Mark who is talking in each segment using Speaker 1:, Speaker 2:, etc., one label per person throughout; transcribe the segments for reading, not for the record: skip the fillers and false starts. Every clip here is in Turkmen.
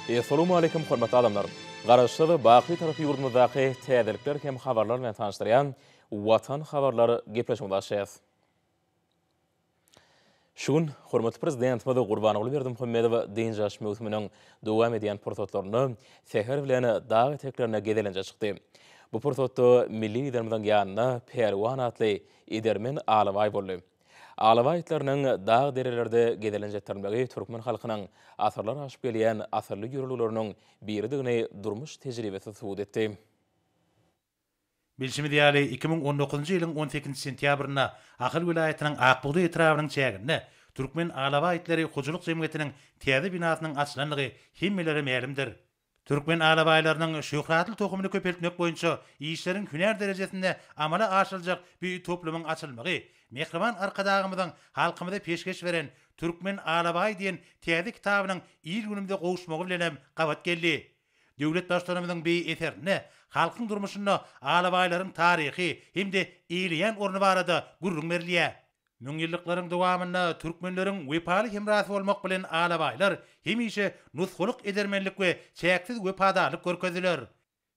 Speaker 1: Essalawmaleýkim hormatly adamlar! Garaşsyz, baky Bitarap ýurdumyzdaky täzelikler hem habarlar bilen tanyşdyrýan Watan habarlar gepleşigimizi açýas. Şu gün hormatly Prezidentimiz Gurbanguly Berdimuhamedow dynç alyş möwsüminiň dowam edýän pursatlarynda säher bilen dag eteklerine gezelenje çykdy. Bu pursatda milli Liderimiziň ýanynda Pälwan atly edermen alabaý boldy. Alabaý itleriniň dag-derelerde gezelenç etdirilmegi türkmen halkynyň asyrlar aşyp gelýän asylly ýörelgeleriniň biridigini durmuş tejribesi subut etdi.
Speaker 2: Bilşimiz ýaly, 2019-njy ýylyň on sekizinji sentýabrynda Ahal welaýatynyň Ak bugdaý etrabynyň çäginde Türkmen alabaý itleri hojalyk jemgyýetiniň täze binasynyň açylandygy hemmelere mälimdir. Türkmen alabaýlarynyň şöhratly tohumyny köpeltmek boýunça işleriň hünär derejesinde amala aşyryljak bu toplumyň açylmagy mähriban Arkadagymyzyň halkymyza peşgeş beren Türkmen alabaýy diýen täze kitabynyň il-günümize gowuşmagy bilenem gabat geldi. Döwlet Baştutanymyzyň bu eserinde halkyň durmuşynda alabaýlaryň taryhy hem-de eýeleýän orny barada gürrüň berilýär. Müňýyllyklaryň dowamynda türkmenleriň wepaly hemrasy bolmak bilen alabaýlar hemişe nusgalyk edermenlik we çäksiz wepadarlyk görkezdiler.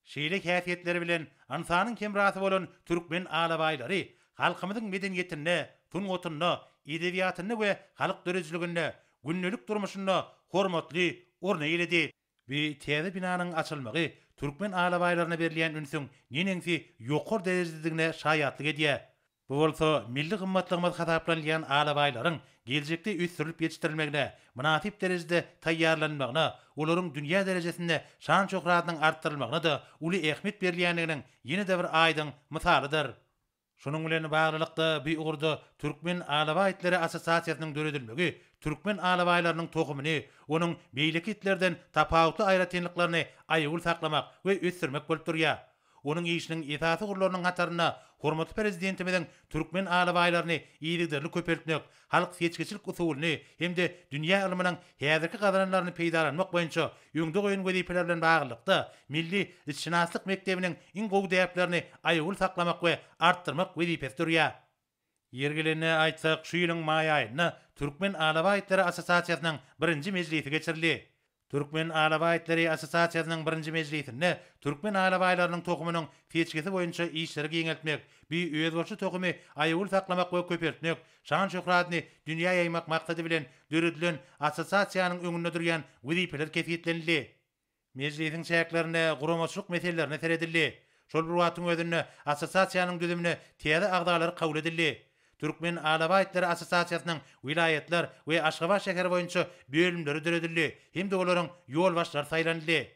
Speaker 2: Şeýle häsiýetleri bilen ynsanyň hemrasy bolan türkmen alabaýlary halkymyzyň medeniýetinde, sungatynda, edebiýatynda we halk döredijiliginde, gündelik durmuşynda hormatly orun eýeledi. Bu täze binanyň açylmagy türkmen alabaýlaryna berilýän ünsüň neneňsi ýokary derejededigine şaýatlyk edýär. Bu bolsa milli gymmatlygymyz hasaplanylýan alabaýlaryň geljekde ösdürilip ýetişdirilmegine, mynasyp derejede taýýarlanylmagyna, olaryň dünýä derejesinde şan-şöhratynyň artdyrylmagyna-da uly ähmiýet berilýändiginiň ýene-de bir aýdyň mysalydyr. Şunuň bilen baglylykda, bu ugurda Türkmen alabaý itleri assosiasiýasynyň döredilmegi türkmen alabaýlarynyň tohumyny, onuň beýleki itlerden tapawutly aýratynlyklaryny aýawly saklamak we ösdürmek bolup durýar. Onuň işiniň esasy ugurlarynyň hatarynda hormatly Prezidentimiziň türkmen alabaýlaryny yzygiderli köpeltmek, halk seçgiçilik usulyny hem-de dünýä ylmynyň häzirki gazananlaryny peýdalanmak boýunça öňde goýan wezipeleri bilen baglylykda, milli itşynaslyk mekdebiniň iň gowy däplerini aýawly saklamak we artdyrmak wezipesi durýar. Ýeri gelende aýtsak, şu ýylyň maý aýynda Türkmen alabaý itleri assosiasiýasynyň birinji mejlisi geçirildi. Türkmen alabaý itleri assosiasiýasynyň birinji mejlisinde türkmen alabaýlarynyň tohumynyň seçgisi boýunça işleri giňeltmek, bu özboluşly tohumy aýawly saklamak we köpeltmek, şan-şöhratyny dünýä ýaýmak maksady bilen döredilen assosiasiýanyň öňünde durýan wezipeler kesgitlenildi. Mejlisiň çäklerinde guramaçylyk meselelerine seredildi. Şol bir wagtyň özünde assosiasiýanyň düzümine täze agzalar kabul edildi. Türkmen alabaý itleri assosiasiýasynyň welaýatlar we Aşgabat şäheri boýunça bölümleri döredildi hem-de olaryň ýolbaşçylary saýlanyldy.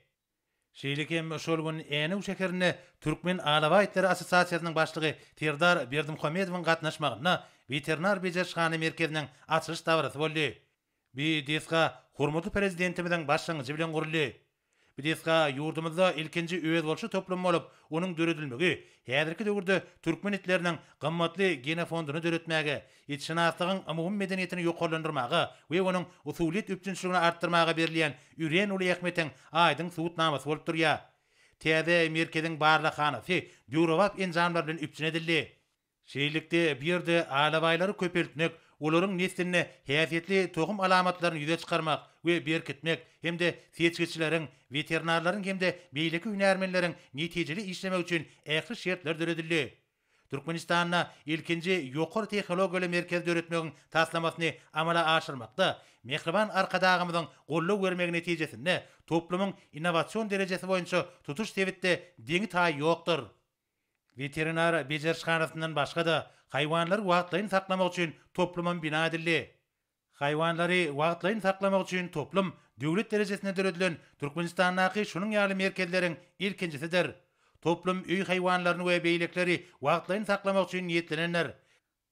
Speaker 2: Şeýle hem şol gün Änew şäherinde Türkmen alabaý itleri assosiasiýasynyň başlygy Serdar Berdimuhamedowyň gatnaşmagynda weterinar bejerişhana merkeziniň açylyş dabarasy boldy. Bu desga hormatly Prezidentimiziň başlangyjy bilen guruldy. Bu desga ýurdumyzda ilkinji özboluşly toplum bolup, onuň döredilmegi häzirki döwürde türkmen itleriniň gymmatly genofonduny döretmäge, itşynaslygyň umumy medeniýetini ýokarlandyrmaga we onuň usulyýet üpjünçiligini artdyrmaga berilýän örän uly ähmiýetiň aýdyň subutnamasy bolup durýar. Täze merkeziň barlaghanasy döwrebap enjamlar bilen üpjün edildi. Şeýlelikde, bu ýerde alabaýlary köpeltmek, olaryň neslinde häsiýetli tohum alamatlaryny ýüze çykarmak we berkitmek hem-de seçgiçileriň, weterinarlaryň hem-de beýleki hünärmenleriň netijeli işlemegi üçin ähli şertler döredildi. Türkmenistanda ilkinji ýokary tehnologiýaly merkezi döretmegiň taslamasyny amala aşyrmakda mähriban Arkadagymyzyň goldaw bermegi netijesinde toplumyň innowasion derejesi boýunça tutuş sebitde deňi-taýy ýokdur. Weterinar bejerişhanasyndan başga-da, haýwanlary wagtlaýyn saklamak üçin toplumam bina edildi. Haýwanlary wagtlaýyn saklamak üçin toplum döwlet derejesinde döredilen Türkmenistandaky şunuň ýaly merkezleriň ilkinjisidir. Toplum öý haýwanlaryny we beýlekileri wagtlaýyn saklamak üçin niýetlenendir.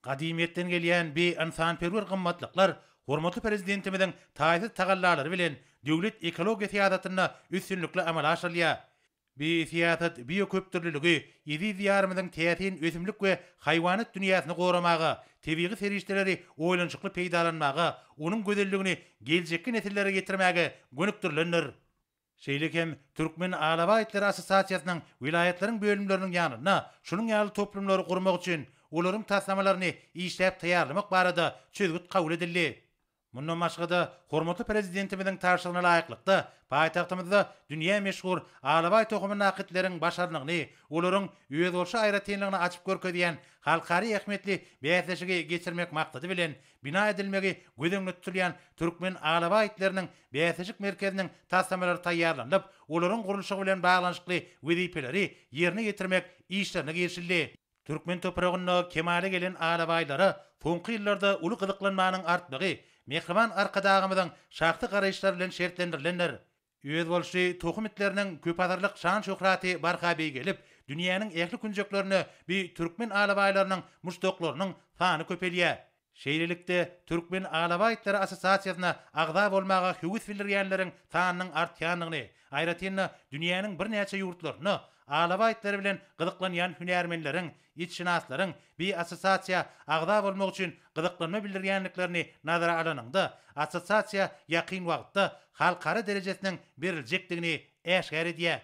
Speaker 2: Gadymyýetden gelýän bi ynsanperwer gymmatlyklar hormatly Prezidentimiziň taýsyz tagallalary bilen döwlet ekologiýa syýasatynda üstünlikli amala aşyrylýar. Bi syýasat bioköpdürlüligi, eziz Diýarymyzyň täsin ösümlik we haýwanat dünýäsini goramaga, tebigy serişdeleri oýlanyşykly peýdalanmaga, onuň gözelligini geljekki nesillere ýetirmäge gönükdirilendir. Şeýle hem Türkmen alabaý itleri assosiasiýasynyň welaýatlaryň bölümleriniň ýanynda şunuň ýaly toplumlary gurmak üçin olaryň taslamalaryny işläp taýýarlamak barada çözgüt kabul edildi. Mundan başga-da, hormatly Prezidentimiziň tabşyrygyna laýyklykda, paýtagtymyzda dünýä meşhur alabaý tohumyndaky itleriň başarnygyny, olaryň özboluşly aýratynlygyny açyp görkezýän halkara ähmiýetli bäsleşigi geçirmek maksady bilen, bina edilmegi göz öňünde tutulýan Türkmen alabaý itleriniň bäsleşik merkeziniň taslamalary taýýarlanylyp, olaryň gurluşygy bilen baglanyşykly wezipeleri ýerine ýetirmek işlerine girişildi. Türkmen topragynda kemala gelen alabaýlara soňky ýyllarda uly gyzyklanmanyň artmagy mähriban Arkadagymyzyň şahsy garaýyşlary bilen şertlendirilendir. Özboluşly tohum itleriniň köpasyrlyk şan-şöhraty barha beýgelip, dünýäniň ähli künjeklerinde bi türkmen alabaýlarynyň muşdaklarynyň sany köpelýär. Şeýlelikde, Türkmen alabaý itleri assosiasiýasyna agza bolmaga höwes bildirýänleriň sanynyň artýandygyny, aýratyn-da, dünýäniň birnäçe ýurtlarynda alabaý itleri bilen gyzyklanýan hünärmenleriň, itşynaslaryň bi assosiasiýa agza bolmak üçin gyzyklanma bildirýändiklerini nazara alanyňda, assosiasiýa ýakyn wagtda halkara derejesiniň beriljekdigini äşgär edýär.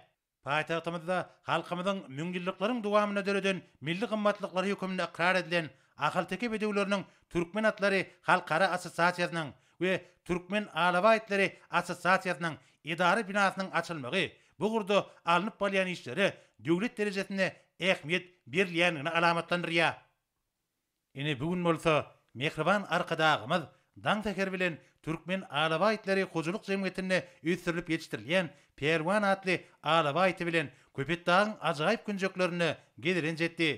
Speaker 2: Paýtagtymyzda halkymyzyň müňýyllyklaryň dowamynda döreden milli gymmatlyklary hökmünde ykrar edilen ahalteke bedewleriniň Türkmen atlary halkara assosiasiýasynyň we Türkmen alabaý itleri assosiasiýasynyň edara binasynyň açylmagy bu ugurda alnyp barylýan işlere döwlet derejesinde ähmiýet berilýändigini alamatlandyrýar. Ine bu gün bolsa mähriban Arkadagymyz daň säher bilen Türkmen alabaý itleri hojalyk jemgyýetinde ösdürilip ýetişdirilýän Pälwan atly alabaý iti bilen Köpetdagyň ajaýyp künjeklerinde gezelenç etdi.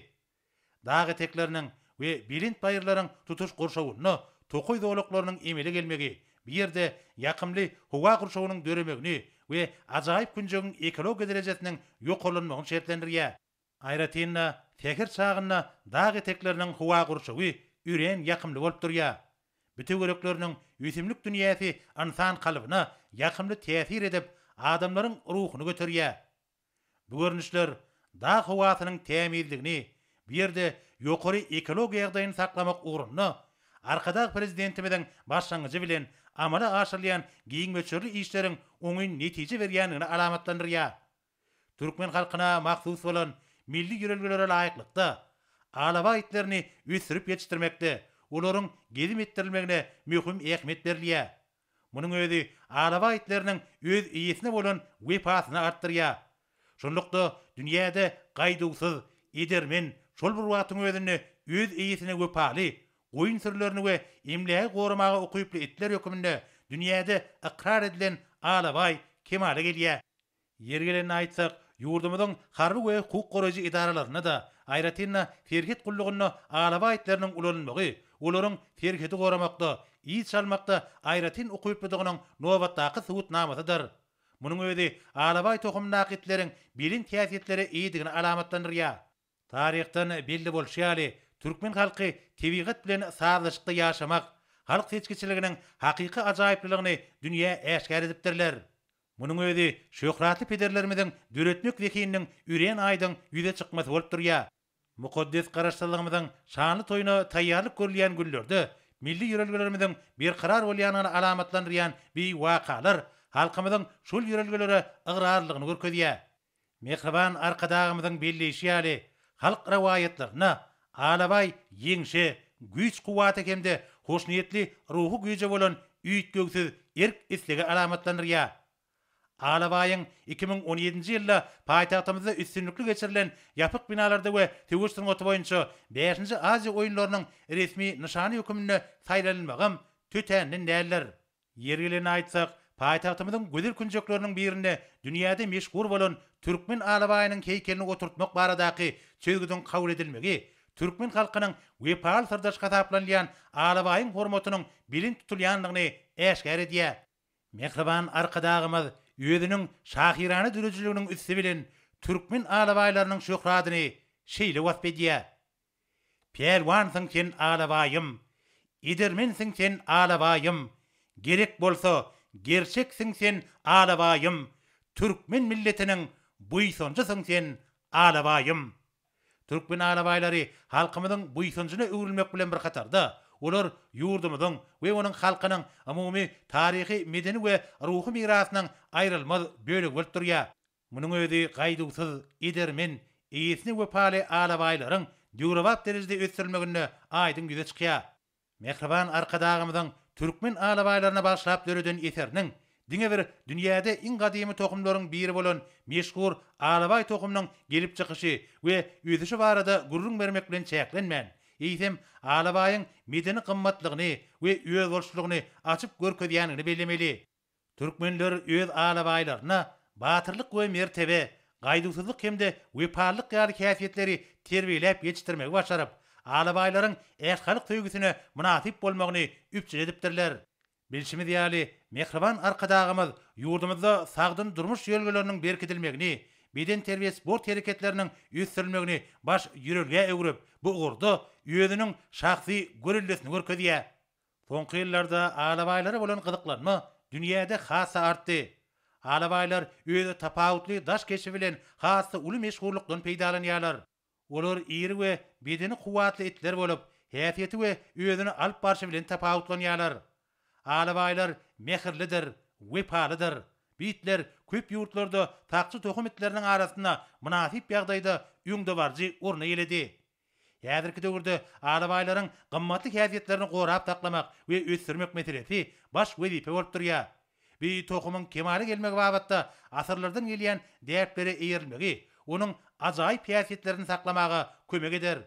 Speaker 2: Dag etekleriniň we belent baýyrlaryň tutuş gurşawynda tokaý zolaklarynyň emele gelmegi bu ýerde ýakymly howa gurşawynyň döremegini we ajaýyp künjegiň ekologiýa derejesiniň ýokarlanmagyny şertlendirýär. Aýratyn-da, säher çagynda dag etekleriniň howa gurşawy örän ýakymly bolup durýar. Bu töwerekleriniň ösümlik dünýäsi ynsan kalbyna ýakymly täsir edip, adamlaryň ruhuny göterýär. Bu görnüşler dag howasynyň tämizligini, bu ýerde ýokary ekologiýa ýagdaýyny saklamak ugrunda Arkadag Prezidentimiziň başlangyjy bilen amala aşyrylýan giň möçberli işleriň oňyn netije berýändigini alamatlandyrýar. Türkmen halkyna mahsus bolan milli ýörelgelere laýyklykda, alabaý itlerini ösdürip ýetişdirmekde olaryň gezim etdirilmegine möhüm ähmiýet berilýär. Munuň özi alabaý itleriniň öz eýesine bolan wepasyny artdyrýar. Şunlukda, dünýäde gaýduwsyz, edermen, şol bir wagtyň özünde öz eýesine wepaly, goýun sürülerini we emlägi goramaga ukyply itler hökmünde dünýäde ykrar edilen alabaý kemala gelýär. Ýeri gelende aýtsak, ýurdumyzyň harby we hukuk goraýjy edaralarynda-da, aýratyn-da, serhet gullugynda alabaý itleriniň ulanylmagy olaryň serhedi goramakda, yz çalmakda aýratyn ukyplydygynyň nobatdaky subutnamasydyr. Munuň özi alabaý tohumyndaky itleriň belent häsiýetlere eýedigini alamatlandyrýar. Taryhdan belli bolşy ýaly, türkmen halky tebigat bilen sazlaşykda ýaşamak, halk seçgiçiliginiň hakyky ajaýyplylygyny dünýä äşgär edipdirler. Munuň özi şöhratly pederlerimiziň döretmek zehininiň örän aýdyň ýüze çykmasy bolup durýar. Mukaddes Garaşsyzlygymyzyň şanly toýuna taýýarlyk görülýän günlerde milli ýörelgelerimiziň berkarar bolýandygyny alamatlandyrýan bi wakalar halkymyzyň şol ýörelgelere ygrarlylygyny görkezýär. Mähriban Arkadagymyzyň belleýşi ýaly, halk rowaýatlarynda alabaý ýeňşe, güýç-kuwwata hem-de hoşniýetli ruhy güýje bolan üýtgewsiz erk-islegi alamatlandyrýar. Alabaýyň 2017-nji ýylda paýtagtymyzda üstünlikli geçirilen ýapyk binalarda we söweş sungaty boýunça bäşinji Aziýa oýunlarynyň resmi nyşany hökmünde saýlanylmagam tötänden däldir. Ýeri gelende aýtsak, paýtagtymyzyň gözel künjekleriniň birinde dünýäde meşhur bolan türkmen alabaýynyň heýkelini oturtmak baradaky çözgüdiň kabul edilmegi türkmen halkynyň wepaly syrdaşy hasaplanylýan alabaýyň hormatynyň belent tutulýandygyny äşgär edýär. Mähriban Arkadagymyz özüniň şahyrana döredijiliginiň üsti bilen türkmen alabaýlarynyň şöhratyny şeýle wasp edýär. Pälwansyň sen alabaýym, Edermensiň sen alabaýym, Gerek bolsa, gerçeksiň sen alabaýym, Türkmen milletiniň buýsanjysyň sen alabaýym. Türkmen alabaýlary halkymyzyň buýsanjyna öwrülmek bilen bir hatarda, olar ýurdumyzyň we onuň halkynyň umumy taryhy-medeni we ruhy mirasynyň aýrylmaz bölegi bolup durýar. Munuň özi gaýduwsyz, edermen, eýesine wepaly alabaýlaryň döwrebap derejede ösdürilmeginde aýdyň ýüze çykýar. Mähriban Arkadagymyzyň türkmen alabaýlaryna bagyşlap döreden eseriniň diňe bir dünýäde iň gadymy tohumlaryň biri bolan meşhur alabaý tohumynyň gelip çykyşy we ösüşi barada gürrüň bermek bilen çäklenmän, eýsem, alabaýyň medeni gymmatlygyny we özboluşlylygyny açyp görkezýändigini bellemeli. Türkmenler öz alabaýlaryna batyrlyk we mertebe, gaýduwsyzlyk hem-de wepalylyk ýaly häsiýetleri terbiýeläp ýetişdirmegi başaryp, alabaýlaryň ählhalk söýgüsine mynasyp bolmagyny üpjün edipdirler. Bilşimiz ýaly, mähriban Arkadagymyz ýurdumyzda sagdyn durmuş ýörelgeleriniň berkidilmegini, bedenterbiýe-sport hereketleriniň ösdürilmegini baş ýörelgä öwrüp, bu ugurda özüniň şahsy göreldesini görkezýär. Soňky ýyllarda alabaýlara bolan gyzyklanma dünýäde has-da artdy. Alabaýlar öz tapawutly daş keşbi bilen has-da uly meşhurlykdan peýdalanýarlar. Olar iri we bedeni kuwwatly itler bolup, häsiýeti we özüni alyp barşy bilen tapawutlanýarlar. Alabaýlar mähirlidir, wepalydyr. Bu itler köp ýurtlarda sakçy tohum itleriniň arasynda mynasyp ýagdaýda öňdebaryjy orny eýeledi. Häzirki döwürde alabaýlaryň gymmatly häsiýetlerini gorap saklamak we ösdürmek meselesi baş wezipe bolup durýar. Bu tohumyň kemala gelmegi babatda asyrlardan gelýän däplere eýerilmegi onuň ajaýyp häsiýetlerini saklamaga kömek eder.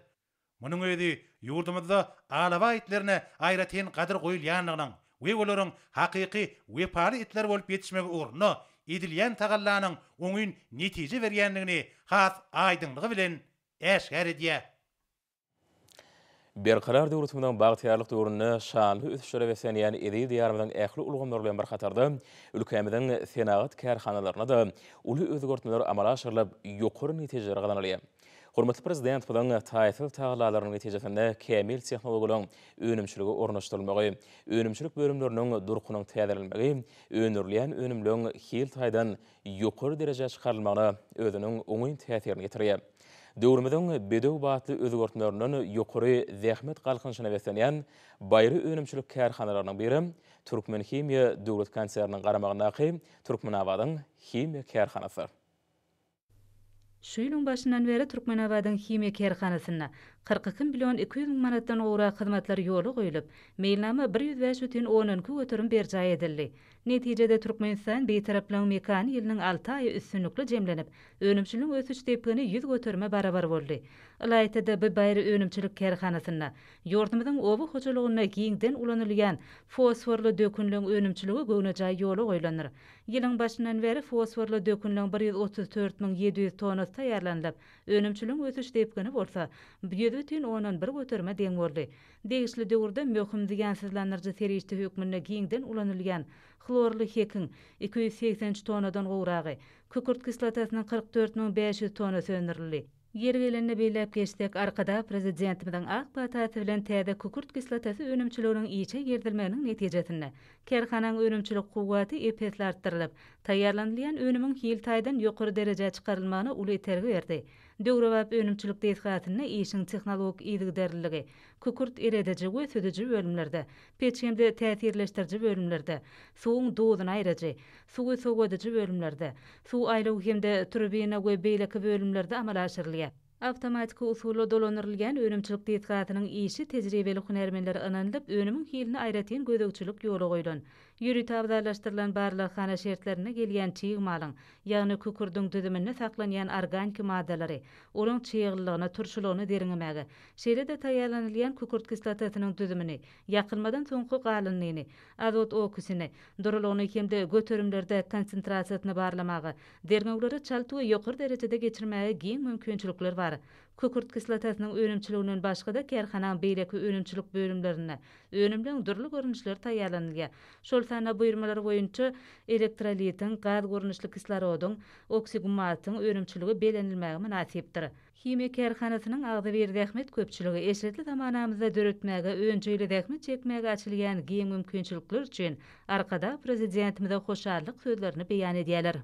Speaker 2: Munuň özi ýurdumyzda alabaý itlerine aýratyn gadyr goýulýandygynyň we olaryň hakyky wepaly itler bolup ýetişmegi ugrunda edilýän tagallanyň oňyn netije berýändigini has aýdyňlygy bilen äşgär edýär.
Speaker 1: Berkarar döwletimiziň bagtyýarlyk döwründe şanly ösüşlere beslenýän eziz Diýarymyzyň ähli ulgamlary bilen bir hatarda, ülkämiziň senagat kärhanalarynda-da uly özgertmeler amala aşyrylyp, ýokary netijeler gazanylýar. Hormatly Prezidentimiziň taýsyz tagallalarynyň netijesinde kämil tehnologiýalaryň önümçilige ornaşdyrylmagy, önümçilik bölümleriniň durkunyň täzelenmegi öndürilýän önümleň hil taýdan ýokary derejä çykarylmagyna özüniň oňyn täsirini ýetirýär. Döwrümiziň bedew batly özgertmelerinden ýokary zähmet galkynyşyna beslenýän baýry önümçilik kärhanalarynyň biri Türkmenhimiýa döwlet konserniniň garamagyndaky Türkmenabadyň himiýa kärhanasydyr.
Speaker 3: Şu ýylyň başyndan bäri Türkmenabadyň himiýa kärhanasynda 42 million 200 müň manatdan gowrak hyzmatlar ýola goýlup, meýilnama 105 bütin ondan 2% berjaý edildi. Netijede, Türkmenistan Bitaraplygyň mekany ýylynyň alty aýy üstünlikli jemlenip, önümçiligiň ösüş depgini ýüz göterime barabar boldy. Ylaýta-da, bu baýry önümçilik kärhanasynda ýurdumyzyň oba hojalygynda giňden ulanylýan fosforly dökünleň önümçiligi göwnejaý ýola goýlandyr. Ýylyň başyndan bäri fosforly dökünleň 134 700 tonnasy taýýarlanylyp, önümçiligiň ösüş depgini bolsa, ýüz bütin ondan bir göterime deň boldy. Degişli döwürde möhüm zyýansyzlandyryjy serişde hökmünde giňden ulanylýan hlorly hekiň 283 tonnadan gowragy, kükürt kislotasynyň 44 500 tonnasy öndürildi. Ýeri gelende belläp geçsek, Arkadag Prezidentimiziň ak patasy bilen täze kükürt kislotasy önümçiliginiň işe girizilmeginiň netijesinde, kärhananyň önümçilik kuwwaty ep-esli artdyrylyp, taýýarlanylýan önümiň hil taýdan ýokary derejä çykarylmagyna uly itergi berdi. Döwrebap önümçilik desgasynda işiň tehnologik yzygiderliligi, kükürt erediji we süzüji bölümlerde, peç hem-de täsirleşdiriji bölümlerde, suwuň duzuny aýryjy, suwy sowadyjy bölümlerde, suw aýlaw hem-de turbina we beýleki bölümlerde amala aşyrylýar. Awtomatiki usulda dolandyrylýan önümçilik desgasynyň işi tejribeli hünärmenlere ynanylyp, önümiň hiline aýratyn gözegçilik ýola goýlan. Ýörite abzallaşdyrylan barlaghana şertlerinde gelýän çig malyň, ýagny kükürdiň düzüminde saklanýan organiki maddalary, olaň çyglylygyny, turşulygyny derňemäge, şeýle-de taýýarlanylýan kükürt kislotasynyň düzümini, ýakylmadan soňky galyndyny, azot okisini, durulygyny hem-de göterimlerde konsentrasiýasyny barlamaga, derňewleri çalt we ýokary derejede geçirmäge giň mümkinçilikler bar. Kükürt kislotasynyň önümçiliginden başga-da kärhanaň beýleki önümçilik bölümlerinde önümleň dürli görnüşleri taýýarlanylýar. Şol sanda buýurmalar boýunça elektrolitiň, gaz görnüşli kislorodyň, oksigumatyň önümçiligi bellenilmäge mynasypdyr. Himiýa kärhanasynyň agzybir zähmet köpçüligi eşretli zamanamyzda döretmäge, önjeýli zähmet çekmäge açylýan giň mümkinçilikler üçin Arkadag Prezidentimize hoşallyk sözlerini beýan edýärler.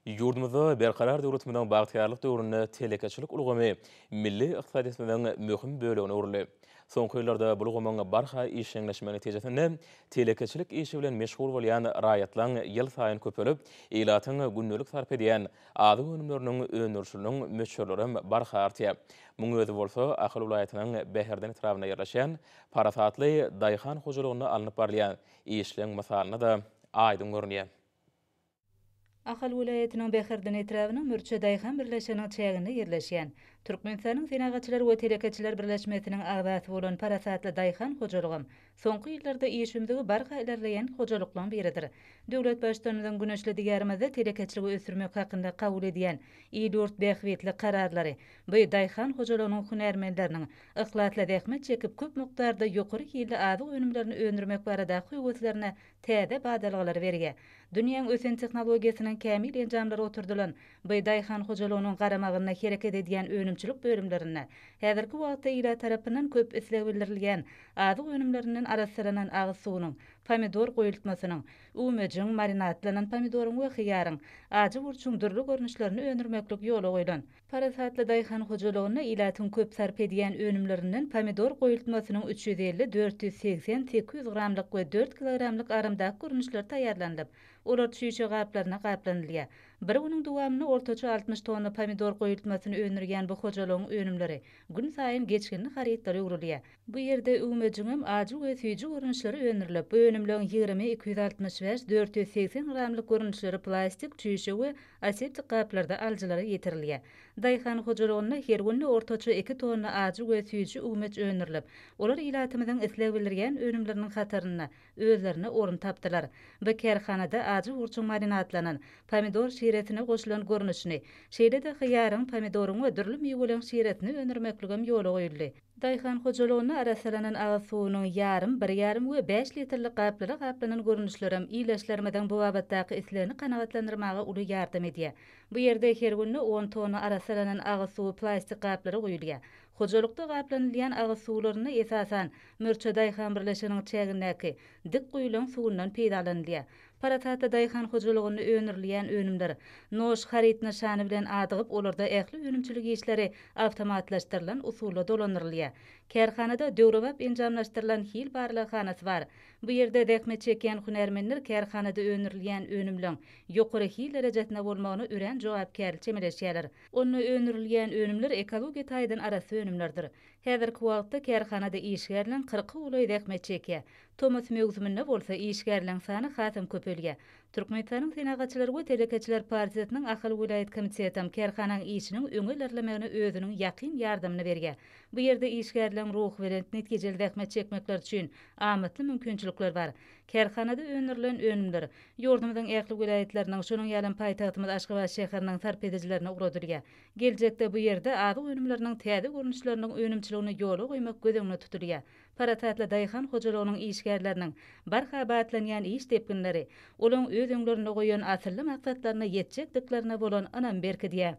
Speaker 1: Ýurdumyzda Berkarar döwletimiziň bagtyýarlyk döwründe telekeçilik ulgamy milli ykdysadyýetimiziň möhüm bölegine öwrüldi. Soňky ýyllarda bu ulgamyň barha işjeňleşmegi netijesinde telekeçilik işi bilen meşgul bolýan raýatlaryň ýylsaýyn köpelip, ilatyň gündelik sarp edýän azyk önümleriniň öndürilişiniň möçberlerem barha artýar. Munuň özi bolsa Ahal welaýatynyň Bäherden etrabynda ýerleşýän Parasatly daýhan hojalygynda alnyp barylýan işleň mysalynda-da aýdyň görünýär.
Speaker 3: Ahal welaýatynyň Bäherden etrabynyň Mürçe daýhan birleşiginiň çäginde ýerleşýän, Türkmenistanyň Senagatçylar we telekeçiler birleşmesiniň agzasy bolan Parasatly daýhan hojalygam soňky ýyllarda iş ümzügi barha ilerleýän hojalyklaryň biridir. Döwlet Baştutanymyzyň güneşli Diýarymyzda telekeçiligi ösdürmek hakynda kabul edýän il-ýurt bähbitli kararlary bu daýhan hojalygynyň hünärmenleriniň yhlasly zähmet çekip, köp mukdarda ýokary hilli azyk önümlerini öndürmek baradaky höweslerine täze badalgalary berýär. Dünýäň ösen tehnologiýasynyň kämil enjamlary oturdylan bu daýhan hojalygynyň garamagynda hereket edýän önümçilik bölümlerinde häzirki wagtda ilat tarapyndan köp isleg bildirilýän azyk önümlerinden arassalanan agyz suwunyň, pomidor goýultmasynyň, üwmejiň, marinadlanan pomidoryň we hyýaryň, ajy burçuň dürli görnüşlerini öndürmeklik ýola goýlan. Parasatly daýhan hojalygynda ilatyň köp sarp edýän önümlerinden pomidor goýultmasynyň 350, 480, 800 gramlyk we dört kilogramlyk agramdaky görnüşleri taýýarlanylyp, olar çüýşe gaplaryna gaplanylýar. Bir günüň dowamynda ortaça 60 tonna pomidor goýultmasyny öndürýän bu hojalygyň önümleri günsaýyn geçginli harytlara öwrülýär. Bu ýerde üwmejiňem ajy we süýji görnüşleri öndürilip, bu önümleň 20, 265, 480 gramlyk görnüşleri plastik, çüýşe we aseptik gaplarda alyjylara ýetirilýär. Daýhan hojalygynda her günde ortaça iki tonna ajy we süýji üwmeç öndürilip, olar ilatymyzyň isleg bildirýän önümleriniň hatarynda özlerine orun tapdylar. Bu kärhanada ajy burçuň marinadlanan, pomidor şiresine goşulan görnüşini, şeýle-de hyýaryň, pomidoryň we dürli miweleriň şiresini öndürmekligem ýola goýuldy. Daýhan hojalygynda arassalanan agyz suwunyň ýarym, bir ýarym we bäş litrlik gaplara gaplanan görnüşlerem ildeşlerimiziň bu babatdaky islegini kanagatlandyrmaga uly ýardam edýär. Bu ýerde her günde on tonna arassalanan agyz suwy plastik gaplara guýulýar. Hojalykda gaplanylýan agyz suwlarynda esasan Mürçe daýhan birleşiginiň çägindäki dik guýulaň suwundan peýdalanylýar. Parasatly daýhan hojalygynda öndürilýän önümler Noş haryt nyşany bilen adygyp, olarda ähli önümçilik işleri awtomatlaşdyrylan usulda dolandyrylýar. Kärhanada döwrebap enjamlaşdyrylan hil barlaghanasy bar. Bu ýerde zähmet çekýän hünärmenler kärhanada öndürilýän önümleň ýokary hil derejesinde bolmagyna örän jogapkärli çemeleşýärler. Onda öndürilýän önümler ekologiýa taýdan arassa önümlerdir. Häzirki wagtda kärhanada işgärleň kyrka golaýy zähmet çekýär. Tomus möwsüminde bolsa işgärleň sany hasam köpelýär. Türkmenistanyň Senagatçylar we telekeçiler partiýasynyň Ahal welaýat komitetem kärhanaň işiniň öňe ilerlemegine özüniň ýakyn ýardamyny berýär. Bu ýerde işgärleň ruhubelent, netijeli zähmet çekmekleri üçin amatly mümkinçilikler bar. Kärhanada öndürilen önümler ýurdumyzyň ähli welaýatlarynyň, şonuň ýalam paýtagtymyz Aşgabat şäheriniň sarp edijilerine ugradylýar. Geljekde bu ýerde azyk önümleriniň täze görnüşleriniň önümçiligini ýola goýmak göz öňünde tutulýar. Parasatly daýhan hojalygynyň işgärleriniň barha batlanýan iş depginleri olaň öz öňlerinde goýan asylly maksatlaryna ýetjekdiklerine bolan ynamy berkidýär.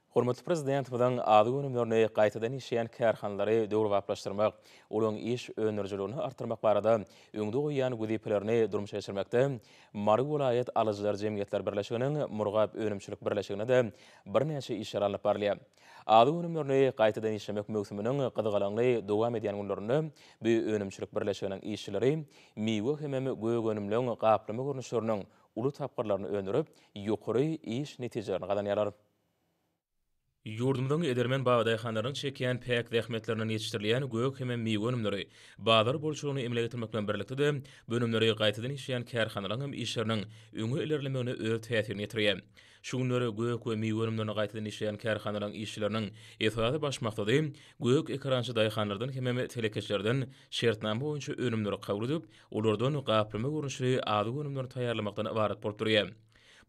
Speaker 1: Hormatly Prezidentimiziň azyk önümlerini gaýtadan işleýän kärhanalary döwrebaplaşdyrmak, olaryň iş öndürijiligini artdyrmak barada öňde goýýan wezipelerini durmuşa geçirmekde Mary welaýat alyjylar jemgyýetler birleşiginiň Murgap önümçilik birleşiginde-de birnäçe işler alnyp barylýar. Azyk önümlerini gaýtadan işlemek möwsüminiň gyzgalaňly dowam edýän günlerinde bu önümçilik birleşiginiň işçileri miwe hemem gök önümleň gaplama görnüşleriniň uly tapgyrlaryny öndürip, ýokary iş netijelerini gazanýarlar. Ýurdumyzyň edermen babadaýhanlarynyň çekýän päk zähmetlerinden ýetişdirilýän gök hemem miwe önümleri bazar bolçulygyny emele getirmek bilen birlikde-de, bu önümleri gaýtadan işleýän kärhanalaryň hem işleriniň öňe ilerlemegine öz täsirini ýetirýär. Şu günler gök we miwe önümlerini gaýtadan işleýän kärhanalaryň işçileriniň esasy baş maksady gök ekerançy daýhanlardan hemem telekeçilerden şertnama boýunça önümleri kabul edip, olardan gaplama görnüşli azyk önümlerini taýýarlamakdan ybarat bolup durýar.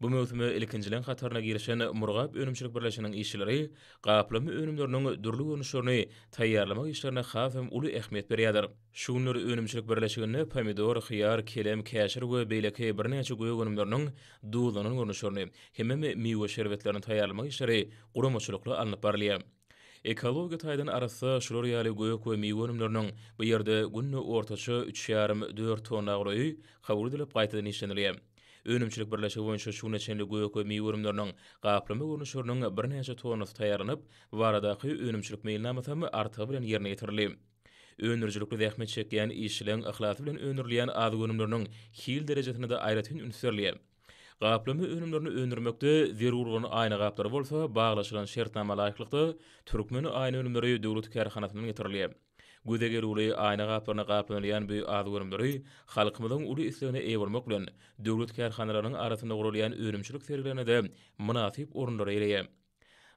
Speaker 1: Bu möwsüme ilkinjileň hataryna girişen Murgap önümçilik birleşiginiň işçileri gaplama önümleriniň dürli görnüşlerini taýýarlamak işlerine has hem uly ähmiýet berýärler. Şu günler önümçilik birleşiginde pomidor, hyýar, kelem, käşir we beýleki birnäçe gök önümleriniň duzlanan görnüşlerini hemem miwe şerbetlerini taýýarlamak işleri guramaçylykly alnyp barylýar. Ekologiýa taýdan arassa şular ýaly gök we miwe önümleriniň bu ýerde günde ortaça üç ýarym, dört tonna golaýy kabul edilip gaýtadan işlenilýär. Önümçilik birleşigi boýunça şu güne çenli gök we miwe önümleriniň gaplama görnüşleriniň birnäçe tonnasy taýýarlanyp, bu baradaky önümçilik meýilnamasam artygy bilen ýerine ýetirildi. Öndürijilikli zähmet çekýän işçileriň yhlasy bilen öndürilýän azyk önümleriniň hil derejesine-de aýratyn üns berilýär. Gaplama önümlerini öndürmekde zerur bolan aýna gaplary bolsa baglaşylan şertnama laýyklykda Türkmen aýna önümleri döwlet kärhanasyndan getirilýär. Göze gelüwli aýna gaplaryna gaplanylýan bu azyk önümleri halkymyzyň uly islegine eýe bolmak bilen, döwlet kärhanalarynyň arasynda guralýan önümçilik sergilerinde-de mynasyp orunlary eýeleýär.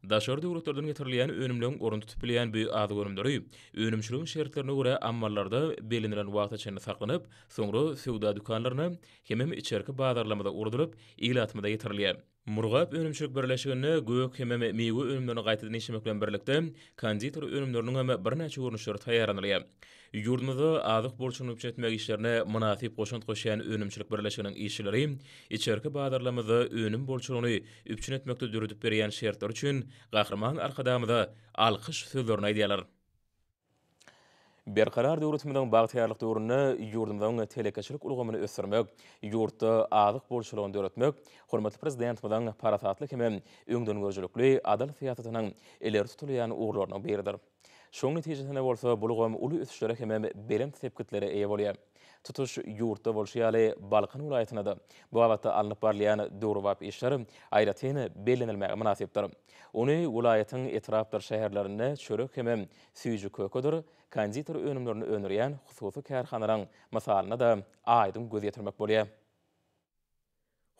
Speaker 1: Daşary döwletlerden getirilýän önümleň ornuny tutup bilýän bu azyk önümleri önümçiligiň şertlerine görä ammarlarda bellenilen wagta çenli saklanyp, soňra söwda dükanlaryna hemem içerki bazarlarymyza ugradylyp, ilatymyza ýetirilýär. Murgap önümçilik birleşiginde gök hemem miwe önümlerini gaýtadan işlemek bilen birlikde, konditer önümleriniň hem birnäçe görnüşleri taýýarlanylýar. Ýurdumyzda azyk bolçulygyny üpjün etmek işlerine mynasyp goşant goşýan önümçilik birleşiginiň işçileri içerki bazarlarymyzda önüm bolçulygyny üpjün etmekde döredip berýän şertleri üçin Gahryman Arkadagymyza alkyş sözlerini aýdýarlar. Berkarar döwletimiziň bagtyýarlyk döwründe ýurdumyzyň telekeçilik ulgamyny ösdürmek, ýurtda azyk bolçulygyny döretmek hormatly Prezidentimiziň parasatly hemem öňdengörüjilikli adyl syýasatynyň ileri tutulýan ugurlarynyň biridir. Şoň netijesinde bolsa bu ulgam uly ösüşlere hemem belent sepgitlere eýe bolýar. Tutuş ýurtda bolşy ýaly, Balkan welaýatynda-da bu babatda alnyp barylýan döwrebap işler aýratyn bellenilmäge mynasypdyr. Ony welaýatyň etrapdyr şäherlerinde çörek hemem süýji-kökedir konditer önümlerini öndürýän hususy kärhanalaryň mysalynda-da aýdyň göz ýetirmek bolýar.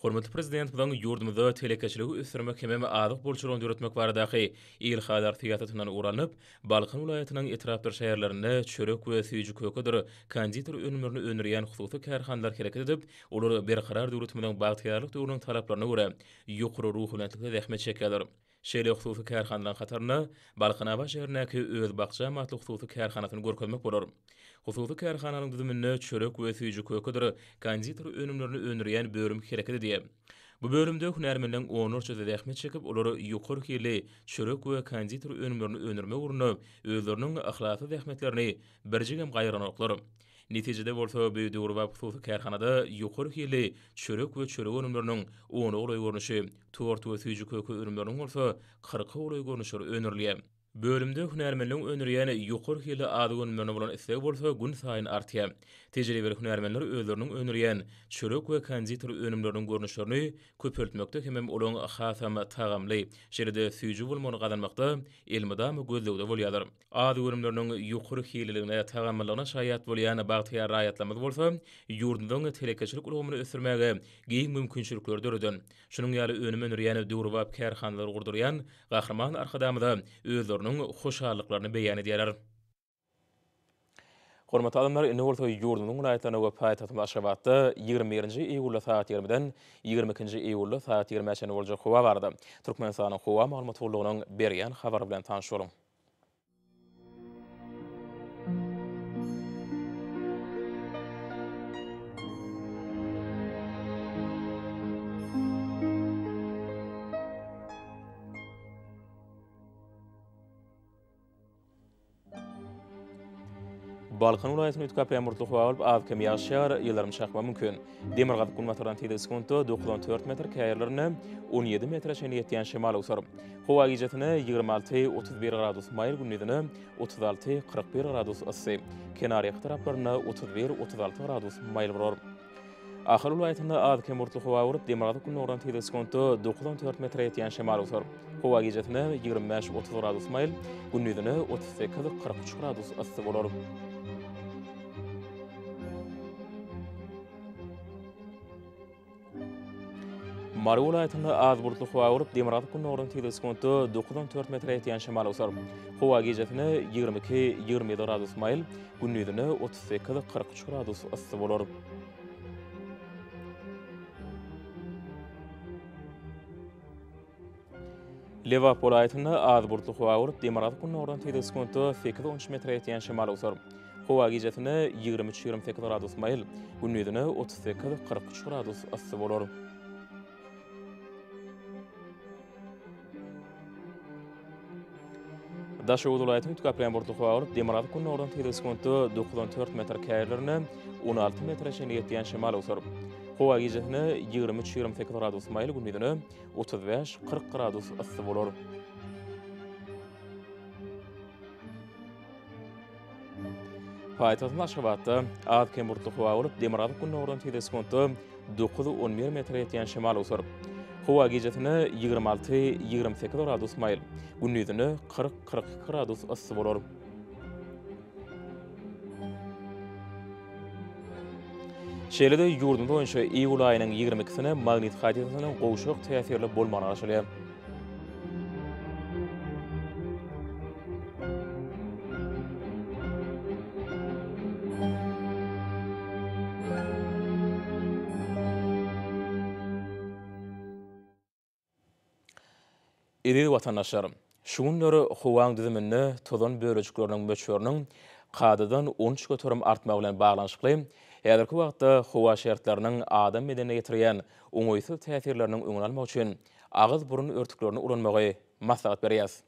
Speaker 1: Hormatly Prezidentimiziň ýurdumyzda telekeçiligi ösdürmek hemem azyk bolçulygyny döretmek baradaky ilhalar syýasatyndan ugur alnyp, Balkan welaýatynyň etrapdyr şäherlerinde çörek we süýji-kökedir konditer önümlerini öndürýän hususy kärhanalar hereket edip, olar Berkarar döwletimiziň bagtyýarlyk döwrüniň talaplaryna görä, ýokary ruhubelentlikde zähmet çekýärler. Şeýle hususy kärhanalaryň hatarynda Balkanabat şäherindäki Öz bakjam atly hususy kärhanasyny görkezmek bolar. Hususy kärhananyň düzüminde çörek we süýji-kökedir konditer önümlerini öndürýän bölüm hereket edýär. Bu bölümde hünärmenleň onlarçasy zähmet çekip, olar ýokary hilli çörek we konditer önümlerini öndürmek ugrunda özleriniň yhlasly zähmetlerini birjigem gaýgyranoklar. Netijede bolsa bu döwrebap hususy kärhanada ýokary hilli çörek we çörek önümleriniň ona golaý görnüşi, tort we süýji-köke önümleriniň bolsa kyrka golaý görnüşleri öndürilýär. Bölümde hünärmenligiň öndürýän ýokary hilli azyk önümlerine bolan isleg bolsa günsaýyn artýar. Tejribeli hünärmenler özleriniň öndürýän çörek we konditer önümleriniň görnüşlerini köpeltmekde hemem olaryň hasam tagamly, şeýle-de süýji bolmagyny gazanmakda elmydama gözlegde bolýarlar. Azyk önümleriniň ýokary hilliligine, tagamlylygyna şaýat bolýan bagtyýar raýatlarymyz bolsa, ýurdumyzyň telekeçilik ulgamyny ösdürmäge giň mümkinçilikleri döreden, şunuň ýaly önüm öndürýän döwrebap kärhanalary gurdurýan Gahryman Arkadagymyza özleriniň hoşallyklaryny beýan edýärler. Hormatly alymlar, indi bolsa ýurdumyzyň welaýatlarynda we paýtagtymyz Aşgabatda 21-nji iýulda sagat ýigrimiden 22-nji iýulda sagat ýigrimä çenli boljak howa barada Türkmenistanyň Howa maglumat gullugynyň berýän habary bilen tanyş boluň. Balkan welaýatyny üýtgäp ýagmurtly howa bolup, az-kem ýagyş ýagar, ýyldyrym çakmagy mümkin. Demirgazyk-günbatardan tizligi sekuntda 94 metr, käýerlerinde 17 metre çenli ýetýän şemal öwser. Howa gijesine 26, 31 gradus maýyl, gündizine 36, 41 gradus yssy. Kenarýaka taraplarynda 31, 36 gradus maýyl bolar. Ahal welaýatynda az-kem bulutly howa bolup, demirgazyk-gündogardan tizligi sekuntda 9-14 metre ýetýän şemal öwser. Howa gijesine 25-30 gradus maýyl, gündizine 38-43 gradus yssy bolar. Mary welaýatynda az bulutly howa bolup, demirgazyk-gündogardan tizligi sekuntda 9-14 metre ýetýän şemal öwser. Howa gijesine 22-27 gradus maýyl, gündizine 38-43 gradus yssy bolar. Lebap welaýatynda az bulutly howa bolup, demirgazyk-gündogardan tizligi sekuntda sekiz-on üç metre ýetýän şemal öwser. Howa gijesine 23-28 gradus maýyl, gündizine 38-43 gradus yssy bolar. Daşoguz welaýatynyň üýtgäp bulutly howa bolup, demirgazyk-gündogardan tizligi sekuntda 9-14 metr, käýerlerinde 16 metre çenli ýetýän şemal öwser. Howa gijesine 23, 28 gradus maýyl, gündizine 35, 40 gradus yssy bolar. Paýtagtymyz Aşgabatda az-kem bulutly howa bolup, demirgazyk-gündogardan tizligi sekuntda dokuz, on bir metre ýetýän şemal öwser. Howa gijesine 26, 28 gradus maýyl, gündizine 40, 42 gradus yssy bolar. Şeýle-de ýurdumyz boýunça iýul aýynyň 22-sine magnit hadysasynyň gowşak täsirli bolmagyna garaşylýar. Eziz watandaşlar! Şu günler howaň düzüminde tozan bölejikleriniň möçberiniň kadadan 13% artmagy bilen baglanyşykly, häzirki wagtda howa şertleriniň adam bedenine ýetirýän oňaýsyz täsirleriniň öňüni almak üçin agyz-burun örtüklerini ulanmagy maslahat berýäris.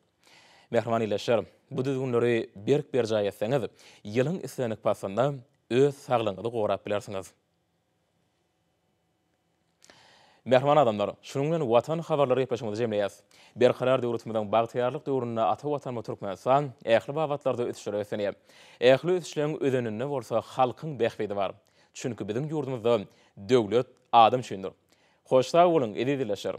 Speaker 1: Mähriban ildeşler, bu düzgünleri berk berjaý etseňiz, ýylyň islendik paslynda öz saglygyňyzy gorap bilersiňiz. Mähriban adamlar, şunuň bilen Watan habarlary gepleşigimizi jemleýäris. Berkarar döwletimiziň bagtyýarlyk döwründe ata Watanymyz Türkmenistan ähli babatlarda ösüşlere beslenýär. Ähli ösüşleriň özeninde bolsa halkyň bähbidi bar. Çünki biziň ýurdumyzda döwlet adam üçindir. Hoş sag boluň, eziz ildeşler!